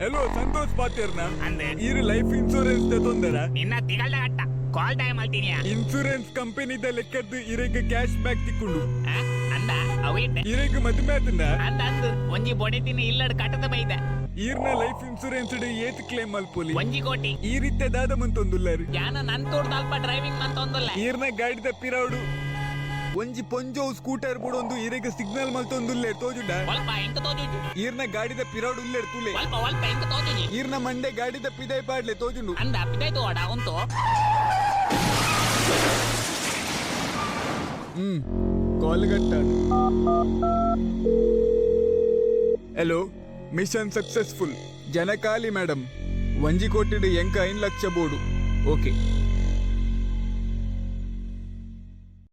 Hello Santosh ಪಾತೆರ್ನ? ಅಂದ್. ಈರ್ life insurance ದ ತೊಂದರ? ನಿನ್ನ ತಿಗಲ್ದ ಅಟ್ಟ ಕಾಲ್ ಟೈಮ್ ಅಲ್ತೀನಿ. ಇನ್ಸೂರೆನ್ಸ್ ಕಂಪನಿದ ಲೆಕ್ಕದ್ದು ಇರೆಗ್ ಕ್ಯಾಶ್ ಬ್ಯಾಕ್ ತಿಕ್ಕುಂಡು. ಅಂದ ಅವು ಇಡ್ಡೆ. ಇರೆಗ್ ಮದುವೆ ಆತಂಡ? ಅಂದ ಅಂದ್, ಒಂಜಿ ಬೊಡೆತಿನ ಇಲ್ಲಡ್ ಕಟ್ಟದ ಬೈದ. ಈರ್ನ ಲೈಫ್ ಇನ್ಸೂರೆನ್ಸ್ ಏತ್ ಕ್ಲೇಮ್ ಮಲ್ಪೊಲಿ? 1 ಕೋಟಿ. ಈ ರೀತಿ ದಾದ ಮಂತೊಂದುಲ್ಲಾರು? ಯಾನ ನನ್ ತೋಡ್ದ ಅಲ್ಪ ಡ್ರೈವಿಂಗ್ ಮಂತೊಂದುಲ್ಲ. ಈರ್ನ ಗಾಡಿದ ಪಿರೌಡು ಒಂಜಿ ಪೊಂಜೋವು ಸ್ಕೂಟರ್ ಬುಡೊಂದು ಇರೆಗ್ ಸಿಗ್ನಲ್ ಮಲ್ತೊಂದುಲ್ಲೇರ್, ತೋಜುಂಡ? ಒಲ್ಪ? ಎಂಕ ತೋಜುಜು. ಈರ್ನ ಗಾಡಿದ ಪಿರೌಡು ಉಲ್ಲೇರ್, ತೂಲೆ. ಒಲ್ಪ ಒಲ್ಪ? ಎಂಕ ತೋಜುಜಿ. ಈರ್ನ ಮಂಡೆ ಗಾಡಿದ ಪಿದೈ ಪಾಡ್ಲೆ, ತೋಜುಂಡು. ಅಂದ, ಪಿದೈ ತೋಡ ಉಂತು. ಕಾಲ್ ಕಟ್ಟಾಡು. Hello, mission successful. ಜನಕಾಲಿ ಮೇಡಮ್, 1 ಕೋಟಿಡ್ ಎಂಕ 5 ಲಕ್ಷ ಬೋಡು. ಓಕೆ.